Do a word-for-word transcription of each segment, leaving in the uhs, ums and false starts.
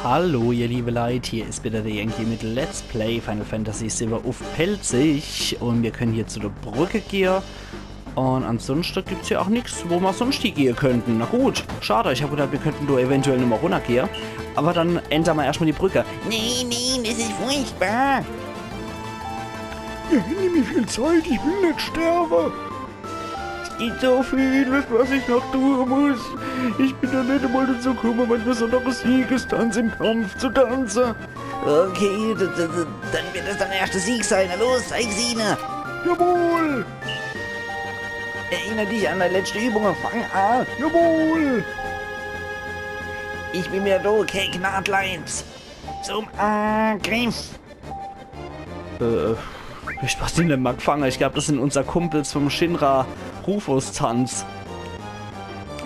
Hallo, ihr liebe Leit, hier is wieder der Yankee mit Let's Play Final Fantasy siwwe uff Pälzisch un mir könne hier zu der Brücke gehe. Un ansonschte gibt's hier auch nix, wo ma sonscht hiegehe könnten. Na gut, schade, ich hab gedacht, mir könnten do eventuell nochmal runnergehe. Aber dann ändere ma erschtmal die Brücke. Nee, nee, das is furchtbar. Ihr nehmt mir viel Zeit, ich will net sterbe. Es gibt so vieles, was ich noch tun muss. Ich bin doch net einmal dazu gekommen, meine besondere Siegestanz im Kampf zu tanzen. Okay, d- d- d- dann wird das dein erster Sieg sein. Na los, zeig sie ihnen. Jawohl! Erinnere dich an deine letzte Übung und fang an. Jawohl! Ich bin wieder da, okay, Gnadleins. Zum Angriff. Äh, ich hab den mal gefangen. Ich glaub, das sind unser Kumpels vom Shinra Rufus-Tanz.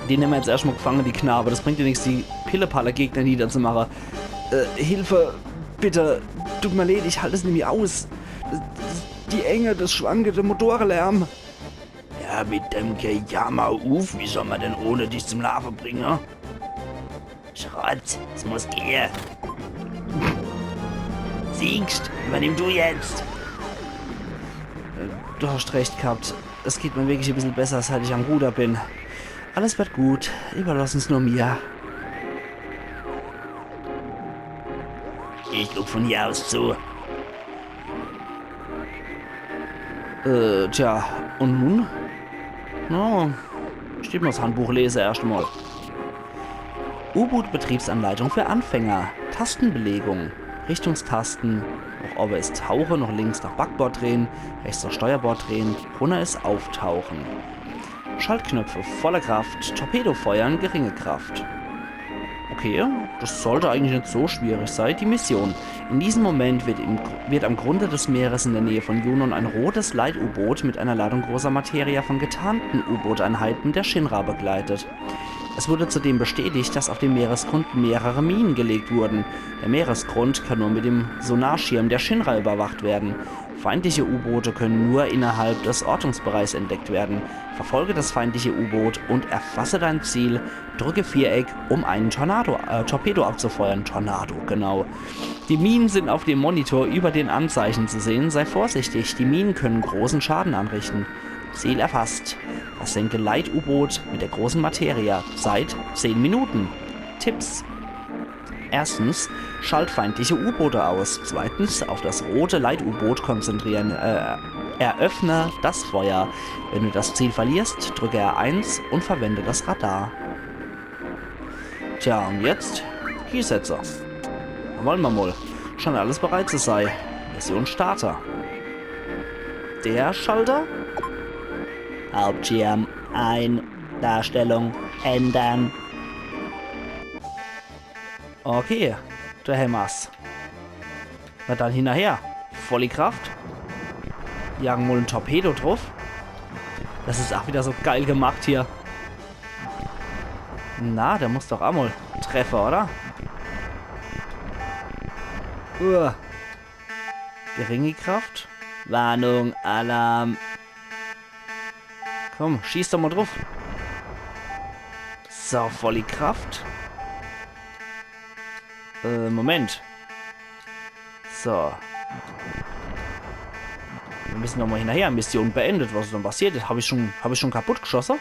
Die nehme ma jetzt erschtmal gefangen, die Knabe. Das bringt ja nix, die Pillepalle-Gegner niederzumachen. Äh, Hilfe, bitte. Tut mir leid, ich halt es nimmi aus. Die Enge, das Schwanke, der Motorlärm. Ja, mit dem Gejammer, uff, wie soll ma den ohne dich zum Laafe bringen? Schrott, es muss gehe. Siegst, übernimm du jetzt. Äh, du hast recht gehabt. Es geht mir wirklich e bissel besser, seit ich am Ruder bin. Alles wird gut. Überlass uns nur mir. Ich guck von hier aus zu. Äh, tja, und nun? Na, steht mal das Handbuch lese erschtmal. U-Boot-Betriebsanleitung für Anfänger. Tastenbelegung. Richtungstasten. Noch owwe is Tauche, noch links nach Backbord drehen, rechts nach Steuerbord drehen, runner is Auftauchen. Schaltknöpfe, volle Kraft, Torpedo feuern, geringe Kraft. Okay, das sollte eigentlich net so schwierig sei. Die Mission. In diesem Moment wird, im, wird am Grunde des Meeres in der Nähe von Junon ein rotes Leit-U-Boot mit einer Ladung großer Materia von getarnten U-Boot-Einheiten der Shinra begleitet. Es wurde zudem bestätigt, dass auf dem Meeresgrund mehrere Minen gelegt wurden. Der Meeresgrund kann nur mit dem Sonarschirm der Shinra überwacht werden. Feindliche U-Boote können nur innerhalb des Ortungsbereichs entdeckt werden. Verfolge das feindliche U-Boot und erfasse dein Ziel. Drücke Viereck, um einen Tornado, äh, Torpedo abzufeuern. Tornado, genau. Die Minen sind auf dem Monitor über den Anzeichen zu sehen. Sei vorsichtig, die Minen können großen Schaden anrichten. Ziel erfasst. Versenke Leit-U-Boot mit der großen Materia. Zeit zehn Minuten. Tipps. Erstens, schalt feindliche U-Boote aus. Zweitens, auf das rote Leit-U-Boot konzentrieren. Äh, eröffne das Feuer. Wenn du das Ziel verlierst, drücke R eins und verwende das Radar. Tja, und jetzt? Kiesetzer. Dann wollen wir mal. Scheint alles bereit zu sein. Mission Starter. Der Schalter? Hauptschirm ein. Darstellung ändern. Okay, do hämmer's. Na dann hinnerher. Volle Kraft. Jagen mal en Torpedo druff. Das is auch wieder so geil gemacht hier. Na, der muss doch auch mal treffe, oder? Uah. Geringe Kraft. Warnung, Alarm. Komm, schieß doch mal druff. So, volle Kraft. Äh, Moment. So. Wir müssen noch mal hinnerher. Mission beendet. Was is denn passiert? Hab ich schon, hab ich schon kaputt geschosse?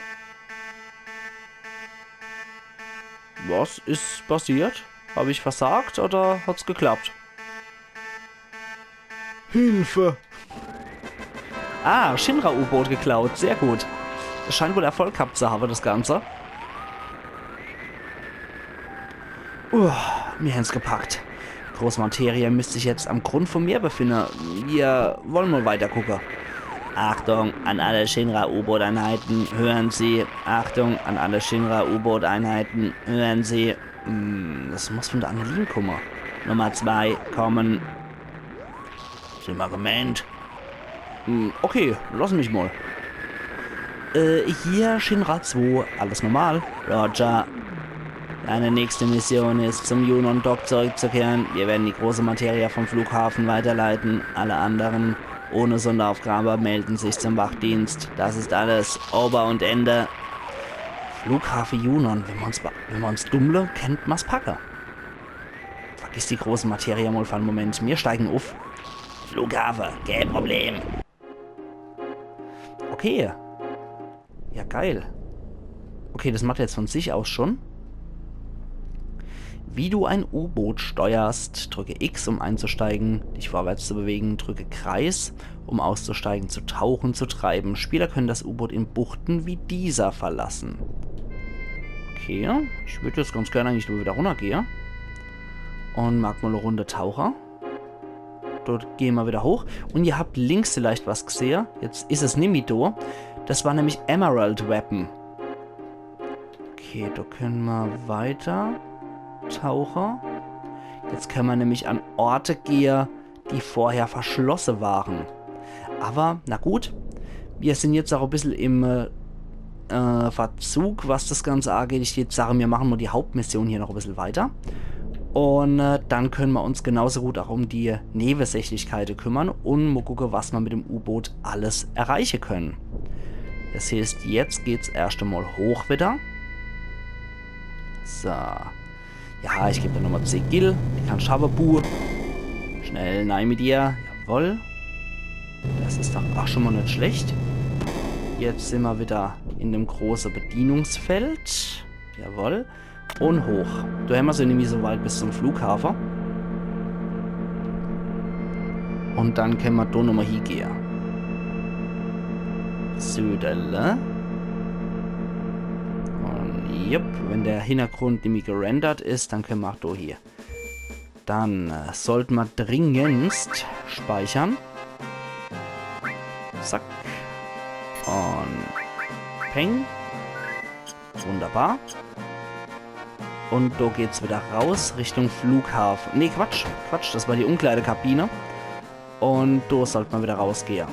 Was is passiert? Hab ich versagt oder hat's geklappt? Hilfe! Ah, Shinra-U-Boot geklaut. Sehr gut. Es scheint wohl Erfolg gehabt zu haben, das Ganze. Uah, mir hänn's gepackt. Großmateria müsst sich jetzt am Grund vom Meer befinden. Wir wollen mal weiter gucken. Achtung, an alle Shinra-U-Boot-Einheiten, hören Sie. Achtung, an alle Shinra-U-Boot-Einheiten, hören Sie. Hm, das muss von der Annelien kommen. Nummer zwei, kommen. Sind wir gemeint? Hm, okay, lass mich mal. Äh, hier Shinra zwei, alles normal? Roger. Deine nächste Mission ist, zum Junon Dock zurückzukehren. Wir werden die große Materia vom Flughafen weiterleiten. Alle anderen ohne Sonderaufgabe melden sich zum Wachdienst. Das ist alles. Ober und Ende. Flughafen Junon. Wenn wir uns, ba- wenn wir uns dummle, kennt ma's packe. Vergiss die große Materie mal für einen Moment. Wir steigen auf. Flughafen, kein Problem. Okay. Ja, geil. Okay, das macht er jetzt von sich aus schon. Wie du ein U-Boot steuerst, drücke X, um einzusteigen, dich vorwärts zu bewegen, drücke Kreis, um auszusteigen, zu tauchen, zu treiben. Spieler können das U-Boot in Buchten wie dieser verlassen. Okay, ich würde jetzt ganz gerne eigentlich nur wieder runtergehen. Und mag mal eine Runde tauchen. Dort gehen wir wieder hoch. Und ihr habt links vielleicht was gesehen. Jetzt is es nimmi do. Das war nämlich Emerald Weapon. Okay, da können wir weiter tauchen. Jetzt können wir nämlich an Orte gehen, die vorher verschlossen waren. Aber, na gut, wir sind jetzt auch ein bisschen im äh, äh, Verzug, was das Ganze angeht. Ich jetzt sage, wir machen nur die Hauptmission hier noch ein bisschen weiter. Und äh, dann können wir uns genauso gut auch um die Nebensächlichkeiten kümmern und mal gucken, was wir mit dem U-Boot alles erreichen können. Das heißt, jetzt geht's erst einmal hoch wieder. So. Ja, ich gebe dir nochmal zehn Gil. Die kann schaffe, Bu. Schnell, nein mit dir. Jawoll. Das ist doch auch schon mal nicht schlecht. Jetzt sind wir wieder in dem großen Bedienungsfeld. Jawoll. Und hoch. Da haben wir sie nämlich so weit bis zum Flughafen. Und dann können wir da nochmal hingehen. Südele. Und jupp, wenn der Hintergrund nämlich gerendert ist, dann können wir auch da hier. Dann äh, sollte man dringendst speichern. Zack. Und peng. Wunderbar. Und da geht's wieder raus Richtung Flughafen. Nee, Quatsch. Quatsch, das war die Umkleidekabine. Und da sollte man wieder rausgehen.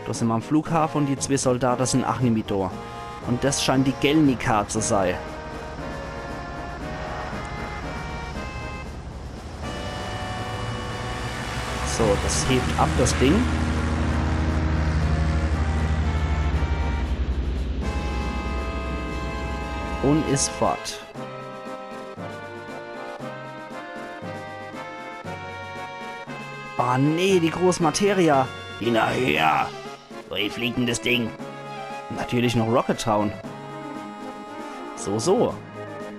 Da sind wir am Flughafen und die zwei Soldaten sind auch nimmi da. Und das scheint die Gelnika zu sein. So, das hebt ab, das Ding. Und ist fort. Ah nee, die große Materia. Hinnerher. Wo fliegt denn das Ding? Natürlich noch Rocket Town. So, so.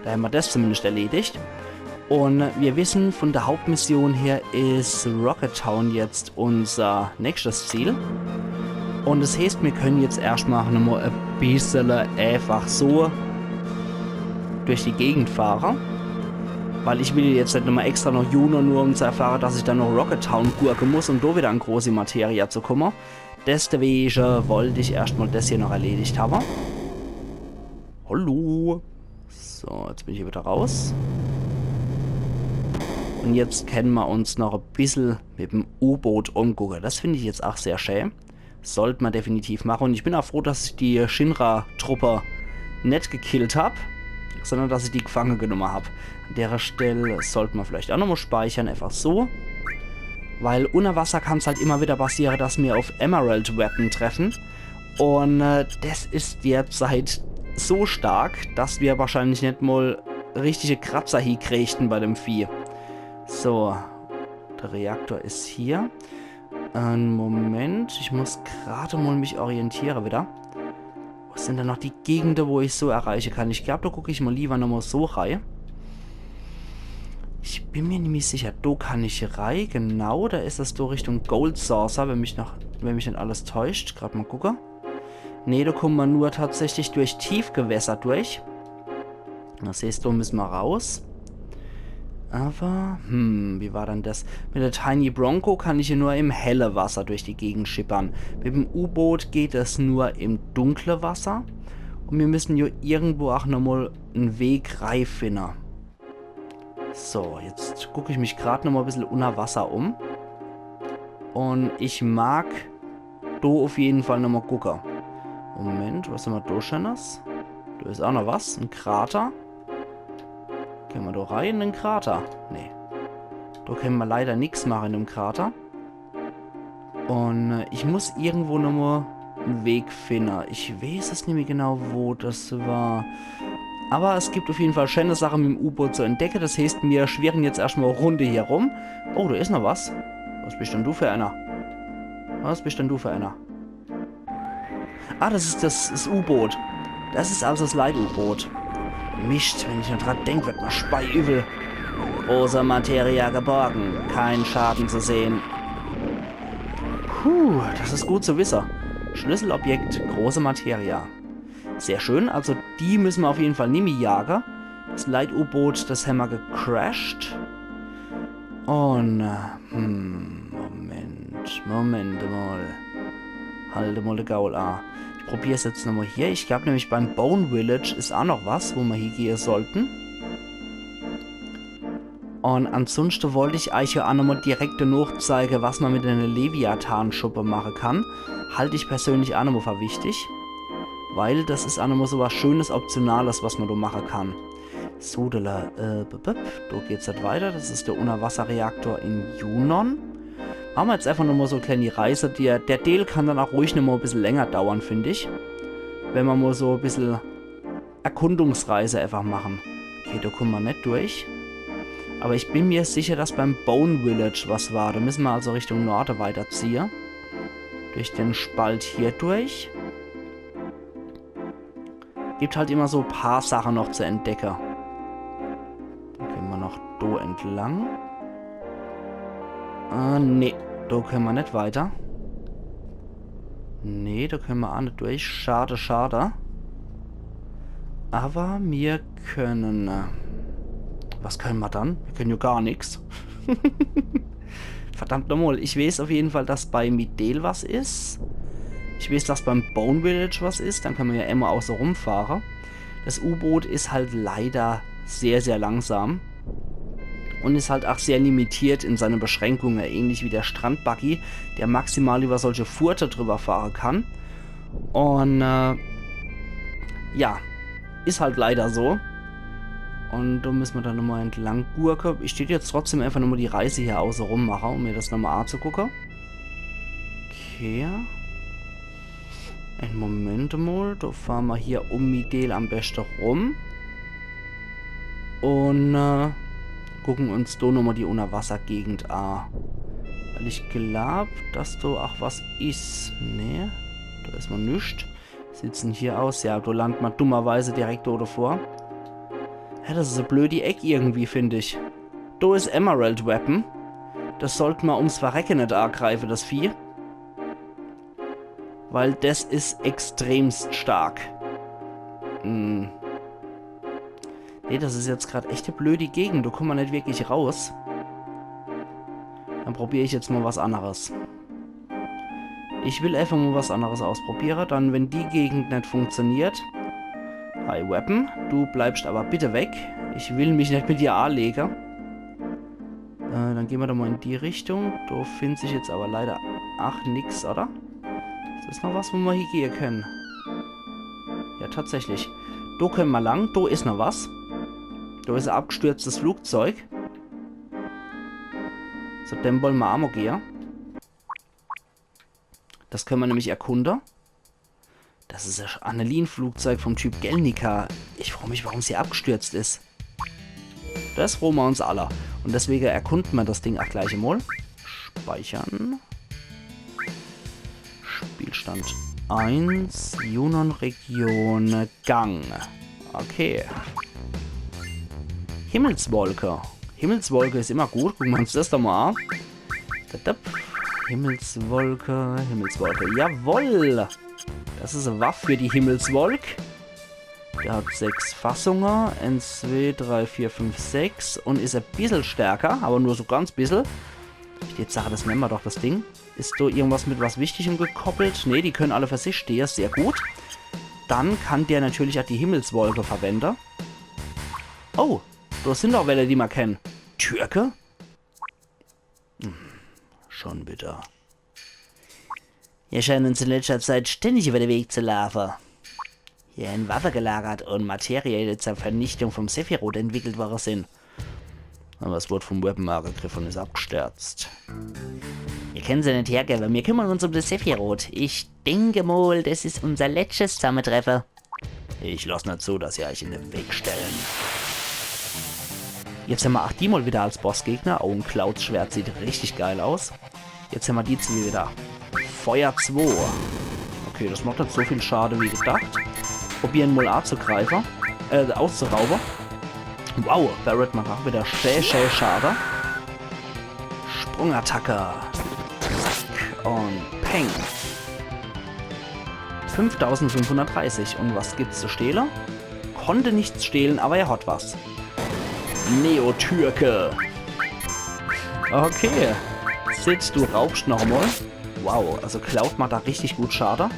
Da haben wir das zumindest erledigt. Und wir wissen, von der Hauptmission her ist Rocket Town jetzt unser nächstes Ziel. Und das heißt, wir können jetzt erstmal nochmal ein bisschen einfach so durch die Gegend fahren. Weil ich will jetzt nicht nochmal extra nach Junon, nur um zu erfahren, dass ich dann noch Rocket Town gurken muss, um da wieder an große Materia zu kommen. Deswegen wollte ich erstmal das hier noch erledigt haben. Hallo. So, jetzt bin ich hier wieder raus. Und jetzt können wir uns noch ein bisschen mit dem U-Boot umgucken. Das finde ich jetzt auch sehr schön. Sollte man definitiv machen. Und ich bin auch froh, dass ich die Shinra-Truppe nicht gekillt hab, sondern dass ich die gefangen genommen hab. An der Stelle sollte man vielleicht auch nochmal speichern, einfach so. Weil unter Wasser kann's halt immer wieder passieren, dass wir auf Emerald Weapon treffen. Und äh, das ist derzeit so stark, dass wir wahrscheinlich nicht mal richtige Kratzer hiekriegen bei dem Vieh. So, der Reaktor ist hier. Einen Moment, ich muss gerade mal mich orientieren wieder. Wo sind denn noch die Gegenden, wo ich so erreichen kann? Ich glaube, da gucke ich mal lieber nochmal so rein. Ich bin mir nämlich sicher, da kann ich rein. Genau, da ist das da Richtung Gold Saucer, wenn mich, noch, wenn mich nicht alles täuscht. Gerade mal gucken. Nee, da kommt man nur tatsächlich durch Tiefgewässer durch. Das heißt, da müssen wir raus. Aber, hm, wie war denn das? Mit der Tiny Bronco kann ich hier nur im helle Wasser durch die Gegend schippern. Mit dem U-Boot geht es nur im dunkle Wasser. Und wir müssen hier irgendwo auch nochmal einen Weg reinfinden. So, jetzt gucke ich mich gerade nochmal ein bisschen unter Wasser um. Und ich mag do auf jeden Fall nochmal gucke. Moment, was haben wir da Schönes? Da ist auch noch was, ein Krater. Können wir da rein in den Krater? Nee. Da können wir leider nichts machen in dem Krater. Und äh, ich muss irgendwo nochmal einen Weg finden. Ich weiß es nicht mehr genau, wo das war. Aber es gibt auf jeden Fall schöne Sache mit dem U-Boot zu entdecken. Das heißt, mir schwirren jetzt erstmal eine Runde hier rum. Oh, da ist noch was. Was bist denn du für einer? Was bist denn du für einer? Ah, das ist das, das U-Boot. Das ist also das Leit-U-Boot. Mist, wenn ich nur dran denk, wird mir speiübel. Große Materia geborgen. Kein Schaden zu sehen. Puh, das ist gut zu wissen. Schlüsselobjekt, große Materia. Sehr schön, also die müssen wir auf jeden Fall nimmi jagen. Das Leit-U-Boot, das haben wir gecrasht. Und, äh, hm, Moment, Moment mal. Halt mal de Gaul a. Ich probier's jetzt nochmal hier. Ich glaub nämlich beim Bone Village ist auch noch was, wo wir hingehen sollten. Und ansonsten wollte ich euch ja auch nochmal direkt danach zeigen, was man mit einer Leviathan-Schuppe machen kann. Halte ich persönlich auch nochmal für wichtig. Weil das ist auch nochmal so was Schönes, Optionales, was man da machen kann. Sodele, äh, bup, bup, da geht's halt weiter. Das ist der Unterwasserreaktor in Junon. Machen wir jetzt einfach nochmal so eine kleine Reise. Der, der Deel kann dann auch ruhig nochmal ein bisschen länger dauern, finde ich. Wenn wir mal so ein bisschen Erkundungsreise einfach machen. Okay, da kommen wir nicht durch. Aber ich bin mir sicher, dass beim Bone Village was war. Da müssen wir also Richtung Norden weiterziehen. Durch den Spalt hier durch. Gibt halt immer so ein paar Sachen noch zu entdecken. Dann können wir noch da entlang. Äh, nee, da können wir nicht weiter. Nee, da können wir auch nicht durch. Schade, schade. Aber wir können, äh, was können wir dann? Wir können ja gar nichts. Verdammt nochmal, ich weiß auf jeden Fall, dass bei Mideel was ist. Ich weiß, dass beim Bone Village was ist. Dann können wir ja immer außen rumfahren. Das U-Boot ist halt leider sehr, sehr langsam. Und ist halt auch sehr limitiert in seinen Beschränkungen, ähnlich wie der Strandbuggy, der maximal über solche Furte drüber fahren kann. Und, äh, ja, ist halt leider so. Und da müssen wir dann nochmal entlang gurken. Ich tät jetzt trotzdem einfach nochmal die Reise hier außen rum machen, um mir das nochmal anzugucken. Okay. Einen Moment mal, da fahren wir hier um Mideel am besten rum. Und, äh, gucken uns da nochmal die Unterwassergegend an. Weil ich glaub, dass da auch was ist. Nee, da ist man nüscht. Sieht's denn hier aus? Ja, da landet man dummerweise direkt da davor. Ja, das ist eine blöde Eck irgendwie, finde ich. Da ist Emerald Weapon. Das sollte man ums Verrecken nicht angreifen, das Vieh. Weil das ist extremst stark. Hm. Nee, das ist jetzt grad echt eine blöde Gegend. Da kommt man nicht wirklich raus. Dann probiere ich jetzt mal was anderes. Ich will einfach mal was anderes ausprobieren. Dann, wenn die Gegend nicht funktioniert. Hi, Weapon. Du bleibst aber bitte weg. Ich will mich nicht mit dir anlegen. Äh, dann gehen wir doch mal in die Richtung. Da findet sich jetzt aber leider, ach, nix, oder? Ist das noch was, wo wir hier gehen können? Ja, tatsächlich. Da können wir lang. Da ist noch was. Da ist ein abgestürztes Flugzeug. Zu dem wollen wir auch mal gehen. Das können wir nämlich erkunden. Das ist das Annelien-Flugzeug vom Typ Gelnica. Ich frage mich, warum sie abgestürzt ist. Das fragen wir uns alle. Und deswegen erkunden wir das Ding auch gleich mal. Speichern. Spielstand eins, Junon-Region, Gang. Okay. Himmelswolke. Himmelswolke ist immer gut. Gucken wir uns das doch mal an. Dadap. Himmelswolke, Himmelswolke. Jawoll! Das ist eine Waffe für die Himmelswolk. Der hat sechs Fassungen. Eins, zwei, drei, vier, fünf, sechs. Und ist ein bisschen stärker, aber nur so ganz bisschen. Ich jetzt sage, das nehmen wir doch, das Ding. Ist da irgendwas mit was Wichtigem gekoppelt? Nee, die können alle für sich stehen. Sehr gut. Dann kann der natürlich auch die Himmelswolke verwenden. Oh, da sind doch welche, die man kennt. Türke? Hm, schon wieder. Ihr scheinen uns in letzter Zeit ständig über den Weg zu laufen. Hier sind Waffen gelagert und Materie, die zur Vernichtung vom Sephiroth entwickelt worden sind. Aber es wurde vom Weapon angegriffen und ist abgestürzt. Wir können sie nicht hergeben, wir kümmern uns um das Sephiroth. Ich denke mal, das ist unser letztes Zusammentreffen. Ich loss net zu, dass ihr eich in de Weg stellen. Jetzt hämmer ach die mol wieder als Bossgegner. Oh, un Clouds Schwert sieht richtig geil aus. Jetzt hämmer die zwee wieder. Feuer zwee. Okay, das macht net so viel Schade wie gedacht. Probieren mol anzugreife. Äh, auszuraube. Wow, Barret macht ach wieder schä, schä Schade. Sprungattacke. Zack. Un peng. Fünftausendfünfhundertdreißig. Un was gibt's zu stehle? Konnte nichts stehlen, aber er hat was. Neo-Türke. Okay. Cid, du raubst noch mol. Wow, also Cloud macht da richtig gut Schade.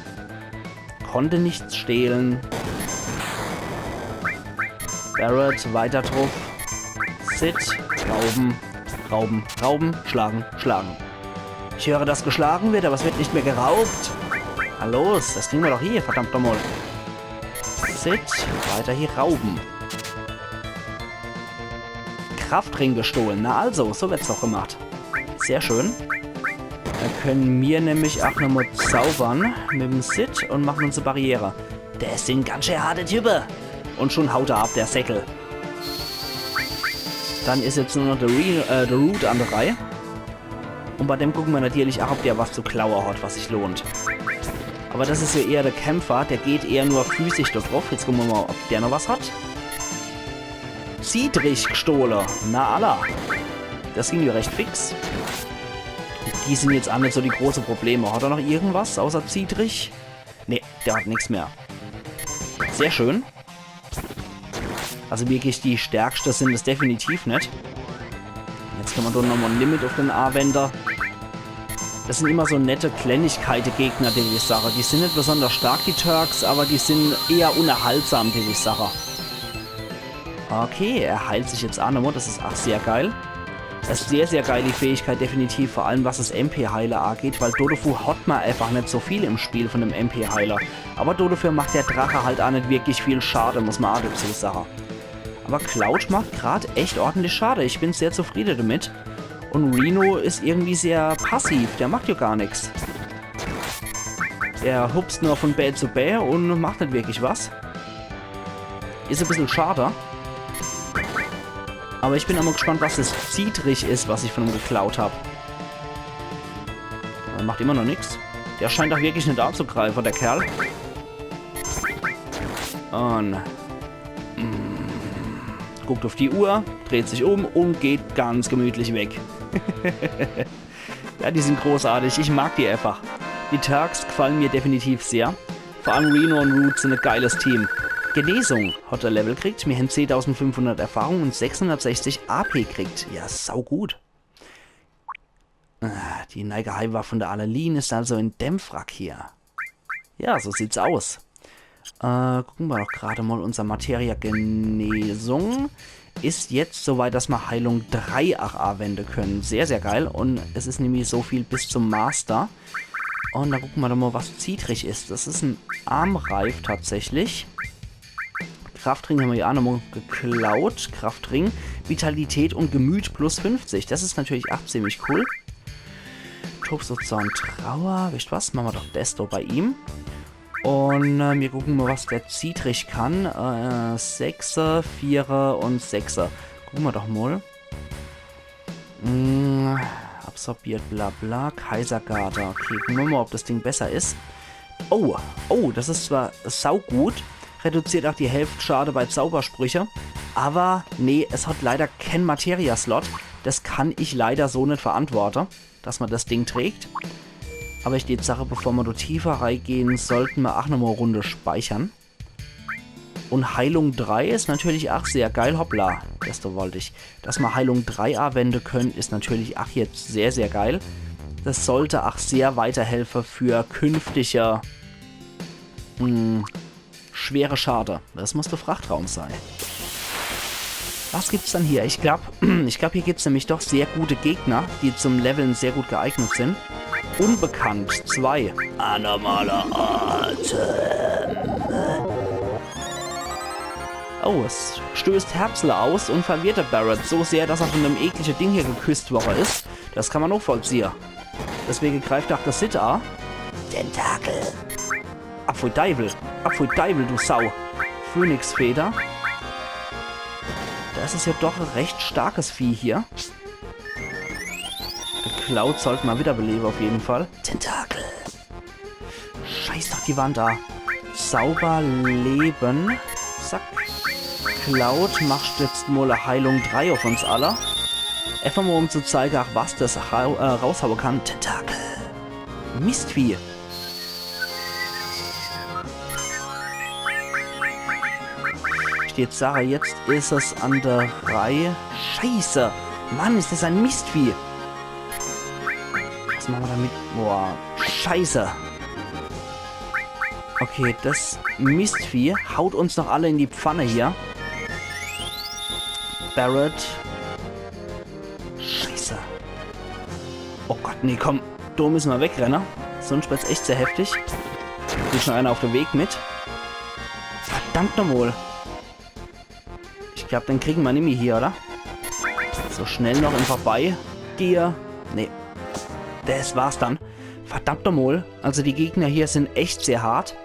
Konnte nichts stehlen. Barret, weiter druff. Cid, rauben, rauben, rauben, schlagen, schlagen. Ich höre, dass geschlagen wird, aber es wird nicht mehr geraubt. Na los, das kriegen wir doch hier, verdammt nochmal. Cid, weiter hier rauben. Kraftring gestohlen. Na also, so wird's doch gemacht. Sehr schön. Da können wir nämlich auch nochmal zaubern mit dem Cid und machen uns eine Barriere. Das sind ganz schön harte Typen. Und schon haut er ab, der Säckel. Dann ist jetzt nur noch der, Re äh, der Root an der Reihe. Und bei dem gucken wir natürlich auch, ob der was zu klauen hat, was sich lohnt. Aber das ist ja eher der Kämpfer, der geht eher nur physisch da drauf. Jetzt gucken wir mal, ob der noch was hat. Cietrich gestohlen. Na alla. Das ging ja recht fix. Die sind jetzt auch nicht so die großen Probleme. Hat er noch irgendwas außer Cietrich? Nee, der hat nichts mehr. Sehr schön. Also wirklich die Stärkste sind es definitiv nicht. Jetzt kann man da nochmal ein Limit auf den anwenden. Das sind immer so nette Kleinigkeiten Gegner, die ich sage. Die sind nicht besonders stark, die Turks, aber die sind eher unterhaltsam, die ich sage. Okay, er heilt sich jetzt auch nochmal. Das ist auch sehr geil. Das ist sehr, sehr geil, die Fähigkeit definitiv, vor allem was das M P-Heile angeht, weil Dodofu hat man einfach nicht so viel im Spiel von dem M P-Heiler. Aber dodefür macht der Drache halt auch nicht wirklich viel Schade, muss man auch dazu sagen. Aber Cloud macht grad echt ordentlich Schade, ich bin sehr zufrieden damit. Und Reno ist irgendwie sehr passiv, der macht ja gar nichts. Der hupst nur von Bä zu Bä und macht nicht wirklich was. Ist ein bisschen schade. Aber ich bin einmal gespannt, was das Cietrich ist, was ich von ihm geklaut habe. Er macht immer noch nichts. Der scheint doch wirklich nicht anzugreifen, der Kerl. Und mm, guckt auf die Uhr, dreht sich um und geht ganz gemütlich weg. Ja, die sind großartig. Ich mag die einfach. Die Turks gefallen mir definitiv sehr. Vor allem Reno und Root sind ein geiles Team. Genesung hat er Level kriegt. Mir haben zehntausendfünfhundert Erfahrung und sechshundertsechzig A P kriegt. Ja, sau gut. Ah, die neue Geheimwaffe von der Alelin ist also in dem Frack hier. Ja, so sieht's aus. Äh, gucken wir doch gerade mal unser Materia Genesung. Ist jetzt soweit, dass wir Heilung drei ach anwenden können. Sehr, sehr geil. Und es ist nämlich so viel bis zum Master. Und da gucken wir doch mal, was Cietrich ist. Das ist ein Armreif tatsächlich. Kraftring haben wir ja auch nochmal geklaut. Kraftring. Vitalität und Gemüt plus fünfzig. Das ist natürlich auch ziemlich cool. Toxozoan Trauer. Wisst was? Machen wir doch Desto bei ihm. Und äh, wir gucken mal, was der Cietrich kann. Äh, Sechser, Vierer und Sechser. Gucken wir doch mal. Mm, absorbiert, bla bla. Kaisergarde. Okay, gucken wir mal, ob das Ding besser ist. Oh, oh, das ist zwar saugut. Reduziert auch die Hälfte Schade bei Zaubersprüche. Aber nee, es hat leider kein Materia-Slot. Das kann ich leider so nicht verantworten, dass man das Ding trägt. Aber ich tät sache, bevor wir dort tiefer reingehen, sollten wir auch nochmal eine Runde speichern. Und Heilung drei ist natürlich auch sehr geil. Hoppla, das da wollte ich. Dass wir Heilung drei anwenden können, ist natürlich auch jetzt sehr, sehr geil. Das sollte auch sehr weiterhelfen für künftige mh, schwere Schade. Das muss der Frachtraum sein. Was gibt's dann hier? Ich glaub, ich glaub, hier gibt's nämlich doch sehr gute Gegner, die zum Leveln sehr gut geeignet sind. Unbekannt zwei. Anormaler Atem. Oh, es stößt Herzler aus und verwirrt Barret so sehr, dass er von dem eklige Ding hier geküsst worden ist. Das kann man auch vollziehen. Deswegen greift auch der Cid an. Tentakel. Apfel Deiwel. Apfel Deiwel, du Sau. Phönixfeder. Das is ja doch e recht starkes Vieh hier. De Cloud sollt ma wiederbelewe auf jeden Fall. Tentakel. Scheiß doch die Wand a. Zauberleben. Zack. Cloud, machst jetzt mol e Heilung drei auf uns alle. Einfach mol um zu zeige, ach was das rau äh, raushaue kann. Tentakel. Mistvieh. Steht Sarah, jetzt is es an der Reih. Scheiße. Mann, is das e Mistvieh. Was mache ma damit? Boah, scheiße. Okay, das Mistvieh haut uns noch alle in die Pfanne hier. Barret. Scheiße. Oh Gott, nee, komm. Do müsse ma wegrenne. Sonst wird's echt sehr heftig. Geht schon einer auf de Weg mit. Verdammt nochmol. Ich glaub, den kriege ma nimmi hier, oder? So schnell noch im Vorbeigehe. Nee. Das war's dann. Verdammt nochmol. Also die Gegner hier sind echt sehr hart.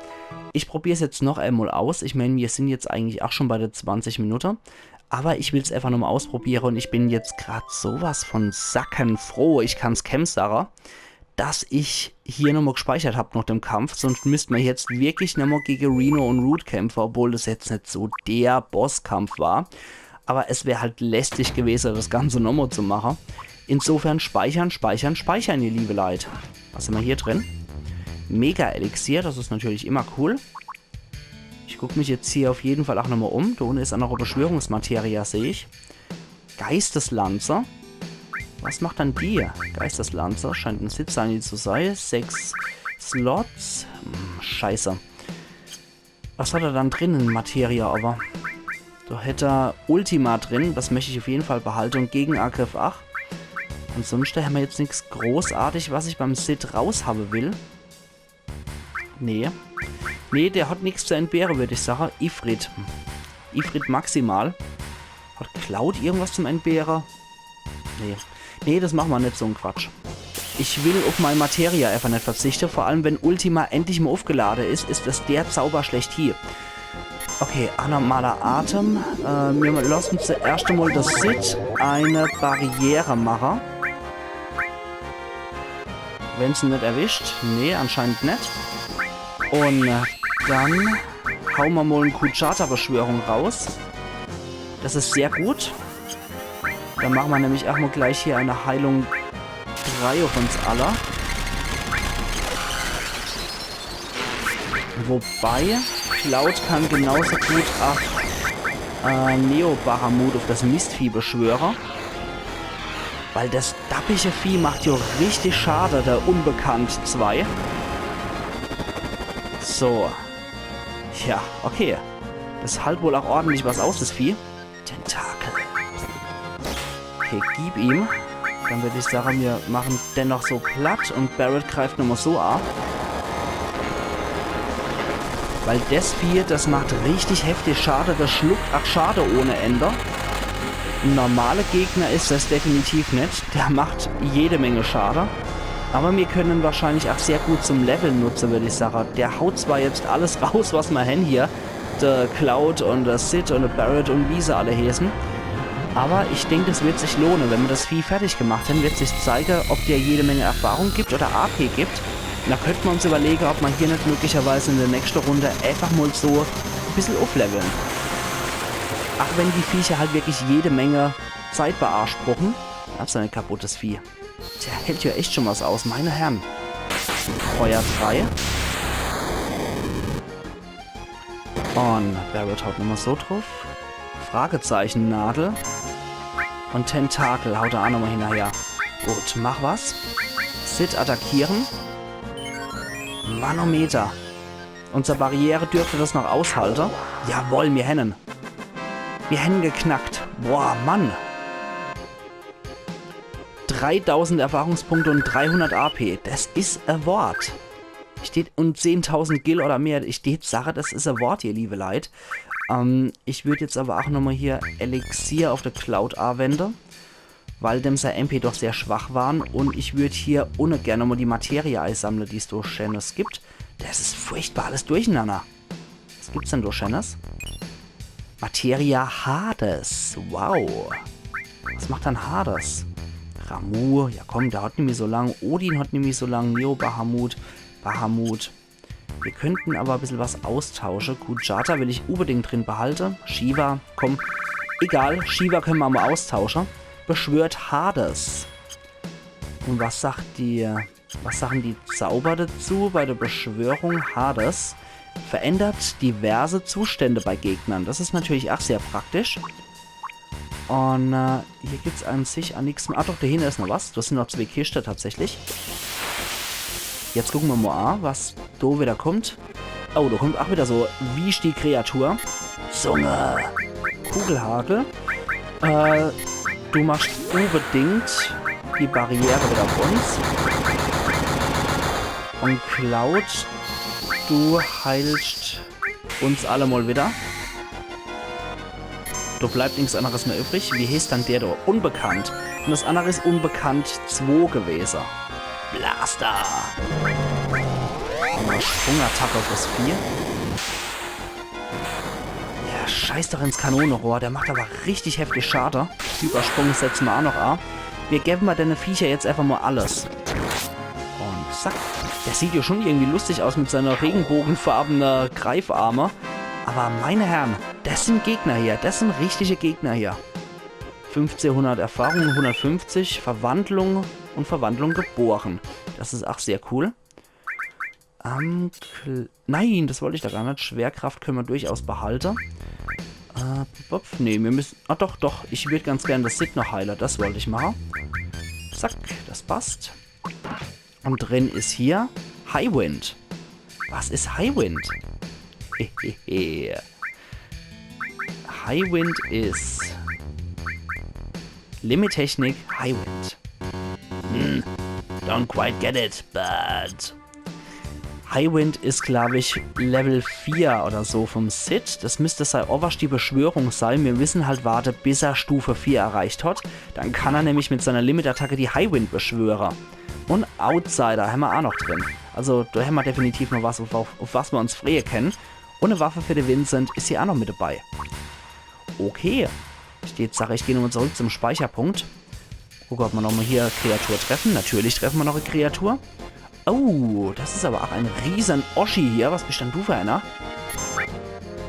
Ich probier's jetzt noch emol aus. Ich mein, mir sind jetzt eigentlich auch schon bei de zwanzig Minute. Aber ich will's einfach nochmol ausprobiere und ich bin jetzt grad sowas von sackenfroh. Ich kann's kem sage, dass ich hier nochmol gespeichert hab noch dem Kampf, sonst müsste ma jetzt wirklich nochmol gege Reno und Root kämpfe, obwohl das jetzt net so der Bosskampf war. Aber es wär halt lästig gewese, das Ganze nochmol zu mache. Insofern speichern, speichern, speichern, ihr liebe Leit. Was hämmer hier drin? Mega-Elixier, das is natürlich immer cool. Ich guck mich jetzt hier auf jeden Fall auch nochmol um. Da unne is auch noch e Beschwörungsmateria, seh ich. Geisteslanze. Was macht dann die? Geisteslanze scheint e Sith Seini zu sei. Sechs Slots. Hm, scheiße. Was hat er dann drin in Materia, aber? Da hätt er Ultima drin, das möcht ich auf jeden Fall behalte. Und Gegenangriff acht. Ansonsten hämmer jetzt nix großartig, was ich beim Sith raushabe will. Nee. Nee, der hat nix zu entbehre, würd ich sage. Ifrit. Ifrit maximal. Hat Cloud irgendwas zum Entbehre? Nee. Nee, das mache ma net, so en Quatsch. Ich will auf mei Materia einfach net verzichte. Vor allem, wenn Ultima endlich mol aufgelade is, is das der Zauber schlechthin. Okay, anormaler Atem. Äh, mir lassen zuerscht emol das Sith eine Barriere mache. Wenn's en net erwischt. Nee, anscheinend net. Und äh, dann haue ma mol en Kuchata-Beschwörung raus. Das is sehr gut. Dann mache ma nämlich auch mol gleich hier eine Heilung drei auf uns alle. Wobei, Cloud kann genauso gut auch äh, Neo-Bahamut auf das Mistvieh beschwöre. Weil das dappische Vieh macht jo richtig Schade, der Unbekannt zwei. So. Ja, okay. Das halt wohl auch ordentlich was aus, das Vieh. Tentakel. Okay, gib ihm. Dann würd ich sage, mir mache den noch so platt und Barret greift nochmol so a. Weil das Vieh, das macht richtig heftig Schade, das schluckt auch Schade ohne Ende. En normale Gegner is das definitiv net, der macht jede Menge Schade. Aber mir können wahrscheinlich auch sehr gut zum Leveln nutze, würd ich sage. Der haut zwar jetzt alles raus, was ma hen hier, de Cloud und de Cid und de Barret und wie se alle heeßen. Aber ich denk, das wird sich lohne. Wenn ma das Vieh fertig gemacht hen, wird sich zeige, ob der jede Menge Erfahrung gibt oder A P gibt. Da könnt ma uns überlege, ob ma hier net möglicherweise in der nächste Runde einfach mol so e bissel aufleveln. Ach wenn die Viecher halt wirklich jede Menge Zeit beanspruchen. Hat's ein kaputtes Vieh. Der hält ja echt schon was aus, meine Herren. Feuer drei. Und Barret haut nochmol so drauf. Fragezeichen, Nadel. Und Tentakel haut er auch nochmol hinnerher. Gut, mach was. Cid attackieren. Manometer. Unser Barriere dürfte das noch aushalte. Jawohl, mir hennen. Mir hennen geknackt. Boah, Mann. Dreitausend Erfahrungspunkte und dreihundert A P. Das is e Wort. Ich tät, und zehntausend Gil oder mehr. Ich tät sage, das is e Wort, ihr liebe Leit. Ähm, ich würd jetzt aber auch nochmol hier Elixier auf de Cloud awende, weil dem sei M P doch sehr schwach waren. Und ich würd hier ohne gerne mol die Materie eisammle, die's do Schönes gibt. Das is furchtbar alles durcheinander. Gibt's denn do Scheenes? Materia Hades. Wow. Was macht dann Hades? Ramuh, ja komm, der hat nimmi so lang. Odin hat nimmi so lang. Neo Bahamut. Bahamut. Wir könnten aber e bissel was austausche. Kujatta will ich unbedingt drin behalte. Shiva, komm. Egal, Shiva könne mer mol austausche. Beschwört Hades. Und was sagt die, was sagen die Zauber dazu bei der Beschwörung Hades? Verändert diverse Zustände bei Gegnern. Das is natürlich auch sehr praktisch. Und äh, hier gibt's an sich an nix mehr. Ah doch, do hinne is noch was. Das sind noch zwei Kiste tatsächlich. Jetzt gucke mer mol an, was do wieder kommt. Oh, do kommt auch wieder so wie die Kreatur. Zunge. Kugelhagel. Äh, du machst unbedingt die Barriere wieder auf uns. Und Cloud, du heilst uns alle mol wieder. Do bleibt nix anderes mehr übrig. Wie heeßt dann der do? Unbekannt. Und das andere is Unbekannt zwei gewese. Blaster. Sprungattacke fürs Vieh. Ja, scheiß doch ins Kanonerohr. Der macht aber richtig heftig Schade. Hypersprung setze mer auch noch a. Wir gebe mer denne Viecher jetzt einfach mol alles. Und zack. Der sieht ja schon irgendwie lustig aus mit seiner regenbogenfarbene Greifarme. Aber meine Herren, das sind Gegner hier. Das sind richtige Gegner hier. Fünfzehnhundert Erfahrung, hundertfünfzig Verwandlung und Verwandlung geboren. Das is auch sehr cool. Ähm, Kl- Nein, das wollt ich doch gar net. Schwerkraft könne mer durchaus behalte. Äh, bup, bup. Nee, wir müssen. Ah, doch, doch. Ich würd ganz gern das Cid noch heile. Das wollt ich mache. Zack, das passt. Und drin is hier Highwind. Was is Highwind? Hehehe. Highwind is Limit-Technik, Highwind. Hm, don't quite get it, but Highwind is, glaub ich, Level vier oder so vom Cid. Das müsst sei obersti Beschwörung sei. Wir müssen halt warte, bis er Stufe vier erreicht hat. Dann kann er nämlich mit seiner Limit-Attacke die Highwind beschwöre. Und Outsider hämmer auch noch drin. Also, do hämmer definitiv noch was, auf, auf, auf was wir uns freue kennen. Und e Waffe für de Vincent is hier auch noch mit dabei. Okay. Jetzt sag ich, gehen wir zurück zum Speicherpunkt. Gucke, ob wir nochmal hier Kreatur treffen. Natürlich treffen wir noch e Kreatur. Oh, das is aber auch ein riesen Oschi hier. Was bist denn du für einer?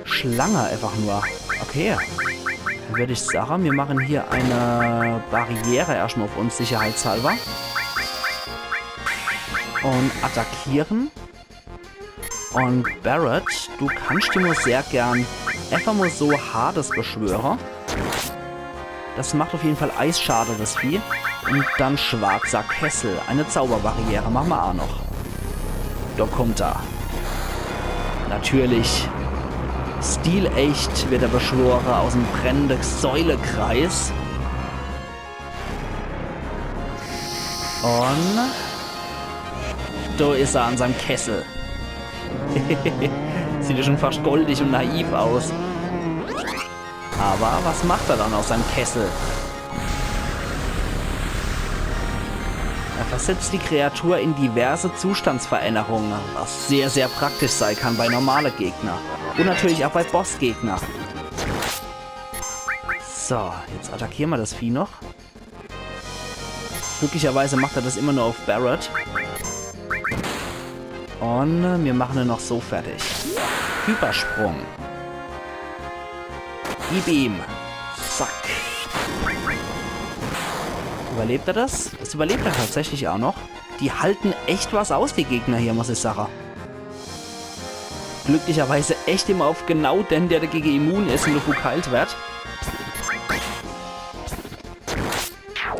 Schlange einfach nur. Okay. Dann würd ich sagen, wir machen hier eine Barriere erstmal auf uns sicherheitshalber. Und attackieren. Und Barret, du kannst dir mal sehr gern einfach mal so Hades beschwöre. Das macht auf jeden Fall Eisschade, das Vieh. Und dann schwarzer Kessel. Eine Zauberbarriere machen wir auch noch. Da kommt er. Natürlich. Stilecht wird er beschwore aus dem brennenden Säulekreis. Und da is er an seinem Kessel. Sieht ja schon fast goldig und naiv aus. Aber was macht er dann aus seinem Kessel? Er versetzt die Kreatur in diverse Zustandsveränderungen, was sehr, sehr praktisch sein kann bei normale Gegner. Und natürlich auch bei Bossgegner. So, jetzt attackieren wir das Vieh noch. Glücklicherweise macht er das immer nur auf Barret. Und wir machen ihn noch so fertig. Hypersprung. Gib ihm. Zack. Überlebt er das? Das überlebt er tatsächlich auch noch. Die halten echt was aus, die Gegner hier, muss ich sagen. Glücklicherweise echt immer auf genau den, der dagegen immun is und dafür geheilt wird.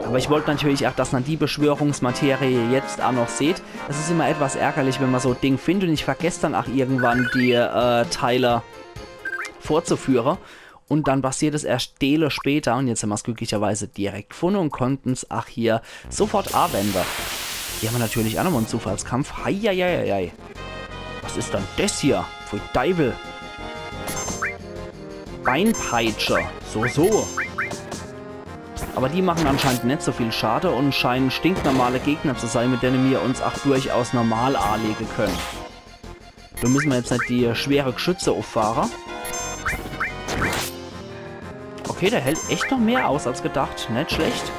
Aber ich wollt natürlich auch, dass man die Beschwörungsmaterie jetzt auch noch seht. Es is immer etwas ärgerlich, wenn man so Ding findet. Und ich vergess dann auch irgendwann die äh, Teile vorzuführen. Und dann passiert es erst Dele später. Und jetzt hämmer's glücklicherweise direkt gefunden und konnten's auch hier sofort anwenden. Hier hämmer natürlich auch nochmal einen Zufallskampf. Heieieiei. Was is dann das hier? Pfui Deiwel. Beinpeitsche. So, so. Aber die machen anscheinend net so viel Schade und scheinen stinknormale Gegner zu sein, mit denen wir uns auch durchaus normal anlegen können. Do müsse mer jetzt net die schwere Geschütze uffahre. Okay, der hält echt noch mehr aus als gedacht. Net schlecht.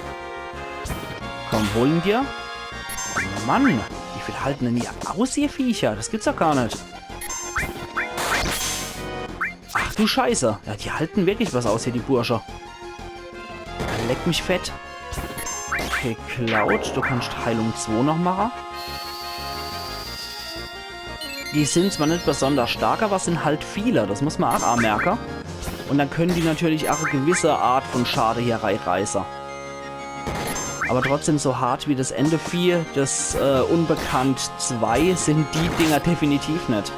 Komm, hol en dir. Mann, wie viel halten denn hier aus, ihr Viecher? Das gibt's doch gar net. Ach du Scheiße. Ja, die halten wirklich was aus hier, die Bursche. Leck mich fett. Okay, Cloud, du kannst Heilung zwei noch mache. Die sind zwar net besonders stark, aber sind halt viele. Das muss mer auch anmerke. Und dann können die natürlich auch e gewisse Art von Schade hier reireiße. Aber trotzdem, so hart wie das Endervieh, das äh, Unbekannt zwei, sind die Dinger definitiv net.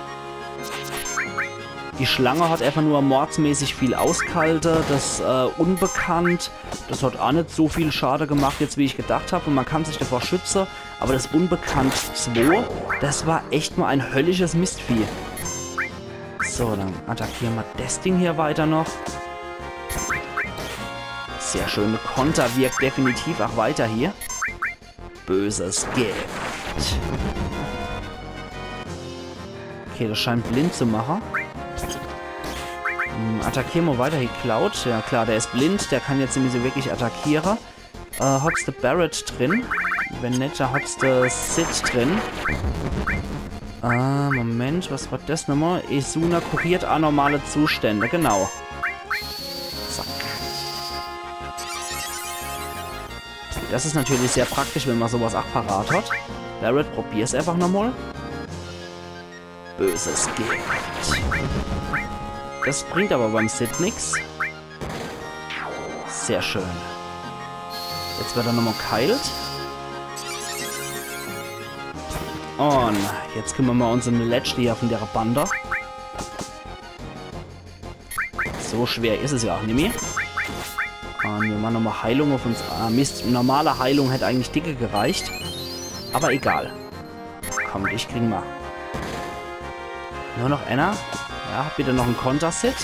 Die Schlange hat einfach nur mordsmäßig viel ausgehalte. Das äh, Unbekannt, das hat auch net so viel Schade gemacht, jetzt wie ich gedacht hab. Und man kann sich davor schütze. Aber das Unbekannt zwei, das war echt mal ein höllisches Mistvieh. So, dann attackiere mer das Ding hier weiter noch. Sehr schön. Konter wirkt definitiv auch weiter hier. Böses Gift. Okay, das scheint blind zu mache. Hm, attackiere mer weiter hier Cloud. Ja klar, der is blind. Der kann jetzt net so wirklich attackiere. Äh, hot's de Barret drin? Wenn net, dann hot's de Cid drin. Äh, Moment, was war das nochmal? Izuna kuriert anormale Zustände, genau. Zack. Das is natürlich sehr praktisch, wenn man sowas auch parat hat. Barret, probier's einfach nochmal. Böses Gift. Das bringt aber beim Cid nix. Sehr schön. Jetzt wird er nochmal geheilt. Und jetzt kümmern wir uns um die letzte hier von der Bande. So schwer is es ja auch nimmi. Und wir machen nochmal Heilung auf uns. Ah, Mist, normale Heilung hätte eigentlich dicke gereicht. Aber egal. Komm, dich kriegen wir. Nur noch einer. Ja, bitte noch en Konter, Cid.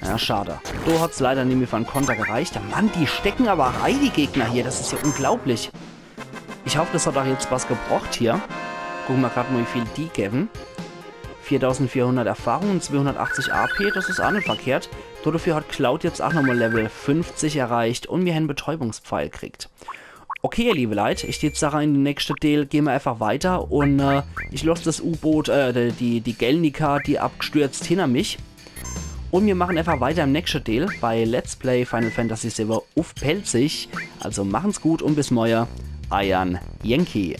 Ja, schade. Do hat's leider nimmi für en Konter gereicht. Mann, die stecken aber rei, die Gegner hier. Das is ja unglaublich. Ich hoff, das hat auch jetzt was gebracht hier. Gucken wir grad mal, wie viel die geben. Viertausendvierhundert Erfahrung und zweihundertachtzig A P, das is auch net verkehrt. Dafür hat Cloud jetzt auch nochmal Level fünfzig erreicht und mir hen Betäubungspfeil kriegt. Okay, ihr liebe Leit, ich würd sagen, in de nächste Deel gehen wir einfach weiter und äh, ich loss das U-Boot, äh, die, die Gelnika, die abgestürzt, hinter mich. Und wir machen einfach weiter im nächste Deel bei Let's Play Final Fantasy sieben uff Pälzisch. Also machen's gut und bis morgen. Eiern Yankee.